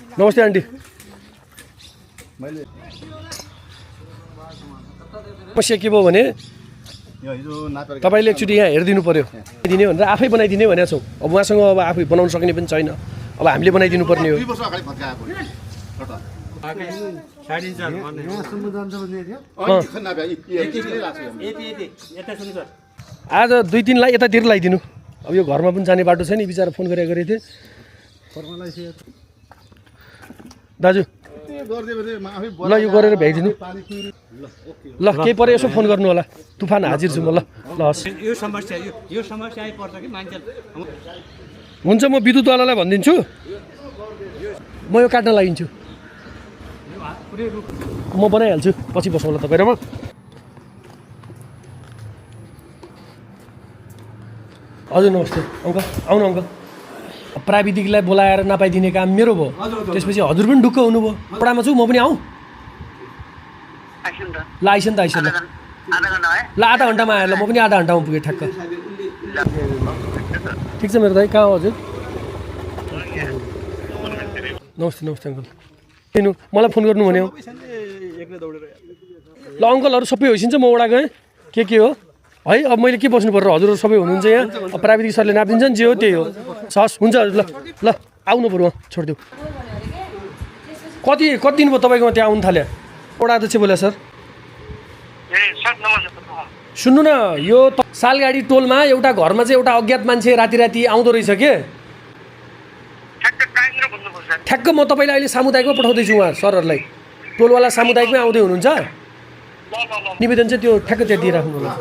नमस्ते आन्टी समस्या के भयो भने तपाईँले एकचोटि यहाँ हेरिदिनु पर्यो दिने भनेर आफै बनाइदिने भनेको छौँ अब उहाँसँग अब आफै बनाउन सक्ने पनि छैन अब हामीले बनाइदिनु पर्ने हो आज 2-3 लाख यतातिर लगाइदिनु अब यो घरमा पनि जाने बाटो छैन बिचरा फोन गरेको थिएँ दाजु ल यो गरेर भ्याइदिनु ल केही परे यसो फोन गर्नु होला तुफान हाजिर छु म ल हस् यो समस्या आइपर्छ कि मान्छे हुन्छ म विद्युतवालालाई भनिदिन्छु म यो काट्न लागिन्छु म बनाइहाल्छु पछि बसौँ ल तपाईँ र म हजुर नमस्ते अङ्कल आउनु अङ्कल प्राविधिकलाई बोलाएर नपाइदिने काम मेरो भयो त्यसपछि हजुर पनि ढुक्क हुनुभयो पढामा छु म पनि आउँ ल आइस नि त आइस ल ल आधा घन्टामा आएर ल म पनि आधा घन्टामा पुगेँ ठ्याक्क ठिक छ मेरो दाइ कहाँ हो हजुर नमस्ते नमस्ते अङ्कल किन मलाई फोन गर्नु भन्यो ल अङ्कलहरू सबै होइसिन्छ म वडा गएँ के हो है अब मैले के बस्नु पर्यो हजुरहरू सबै हुनुहुन्छ यहाँ प्राविधिक सरले नापिदिन्छ नि जे हो त्यही हो हस् हुन्छ हजुर ल ल आउनु पर्यो छोडिदेऊ कति दिन भयो तपाईँकोमा त्यहाँ आउनु थाल्यो वडा अध्यक्ष बोले सर सुन्नु न यो सालगाडी टोलमा एउटा घरमा चाहिँ एउटा अज्ञात मान्छे राति आउँदो रहेछ के ठ्याक्क म तपाईँलाई अहिले सामुदायिकमा पठाउँदैछु उहाँ सरहरूलाई टोलवाला सामुदायिकमै आउँदै हुनुहुन्छ निवेदन चाहिँ त्यो ठ्याक्क त्यहाँ दिइराख्नु होला